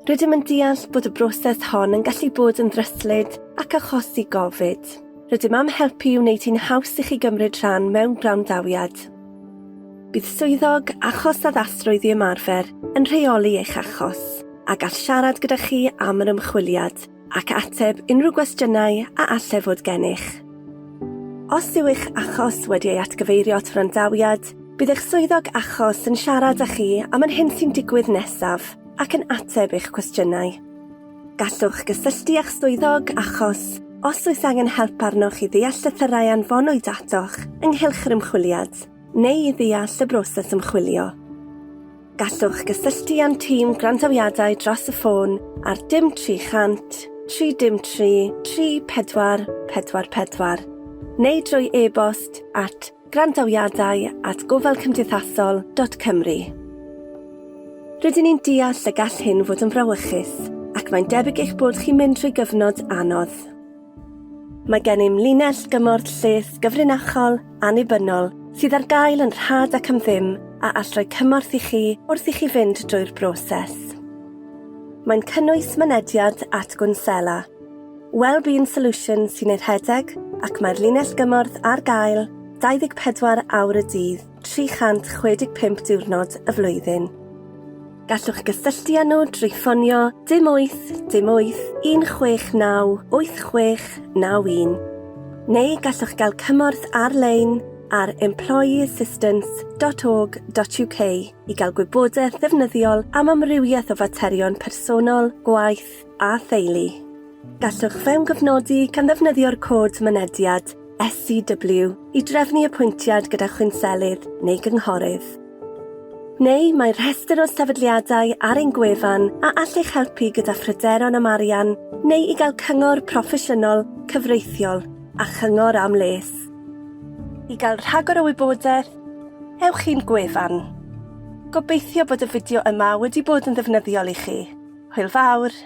Rydym yn deall bod y broses hon yn gallu bod yn ddryslyd ac achosi gofid. Rydym am helpu i wneud hi'n haws i chi gymryd rhan mewn gwrandawiad. Bydd swyddog achos addasrwydd i ymarfer yn rheoli eich achos, a gall siarad gyda chi am yr ymchwiliad ac ateb unrhyw gwestiynau a allai fod gennych. Os yw eich achos wedi ei atgyfeirio at wrandawiad, bydd eich swyddog achos yn siarad â chi am yr hyn sy'n digwydd nesaf ac yn ateb eich cwestiynau. Gallwch gysylltu â'ch swyddog achos os oes angen help arnoch i ddeall llythyrau anfonwyd atoch ynghylch yr ymchwiliad, neu i ddeall y broses ymchwilio. Gallwch gysylltu â'n tîm gwrandawiadau dros y ffôn ar dim 300 3 dim 3 3 4 4 4 neu drwy e-bost at gwrandawiadau at gofalcymdeithasol dot cymru. Rydyn ni'n deall y gall hyn fod yn frawychus, ac mae'n debyg eich bod chi'n mynd trwy gyfnod anodd. Mae gennym linell gymorth lles gyfrinachol, annibynnol, sydd ar gael yn rhad ac am ddim a all roi cymorth i chi wrth i chi fynd drwy'r broses. Mae'n cynnwys mynediad at gwnsela, Wellbeing Solutions sy'n ei rhedeg ac mae'r linell gymorth ar gael 24 awr y dydd, 365 diwrnod y flwyddyn. Gallwch gysylltu â nhw drwy ffonio dim 8 dim 8 169 8691 neu gallwch gael cymorth ar-lein ar employeeassistance.org.uk i gael gwybodaeth ddefnyddiol am amrywiaeth o faterion personol, gwaith a theulu. Gallwch fewngofnodi gan ddefnyddio'r cod mynediad SCW i drefnu apwyntiad gyda chwnselydd neu gynghorydd. Neu mae rhestr o sefydliadau ar ein gwefan a all eich helpu gyda phryderon am arian neu i gael cyngor proffesiynol, cyfreithiol a chyngor am les. I gael rhagor o wybodaeth, ewch i'n gwefan. Gobeithio bod y fideo yma wedi bod yn ddefnyddiol i chi. Hwyl fawr!